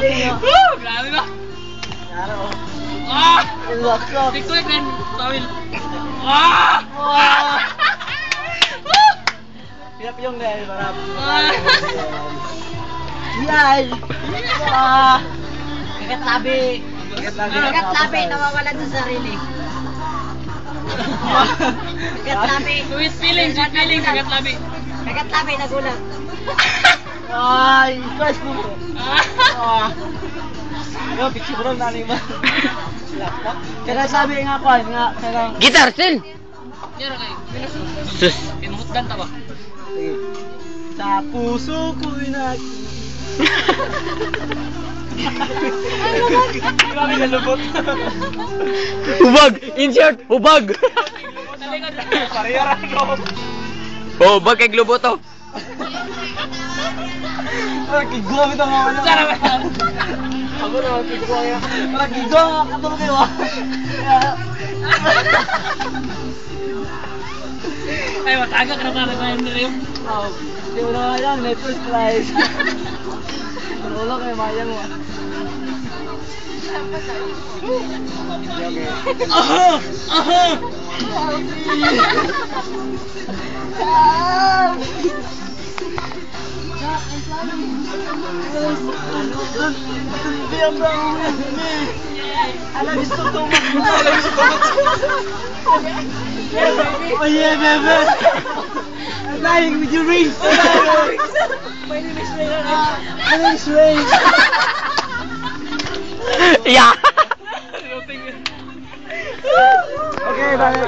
Woo! Grabe ba? Claro. Ah! What's up? Quick, man. Tawil. Ah! Ah! Hirap yung dahil marap. Ah! Yan! Ah! Kagat labi. Kagat labi. Kagat labi, nawawalan sa sarili. Kagat labi. Sweet feeling, kagat labi. Kagat labi, nagulat. Ay, crush mo. Ah! Ah. Yo, picture bro, nani ba? Laptop. Kaya sabi nga ko, nga, kaya Guitar, Sil! Meron kayo. Sus. Pinuhutdan ta ba? Sige. Sa puso ko'y nag. Grabe na lubot. Hubag! In short, hubag! Talikod. Pareha ko. Oh, hubag kay glubot oh. Parang gigo ito mga ano. Sarap ba? Ako na, gigo kaya. Parang gigo ang katulog kayo ah. Ay, mataga ka na para sa Andrew. Oh, di mo na lang, may first prize. Pero kayo mayang mo. Okay. Aha! Aha! I love you so, so much. I love you so much. Oh yeah, baby. I'm lying with your rings. My name is Ray. My name is Ray. Yeah! Okay, bye.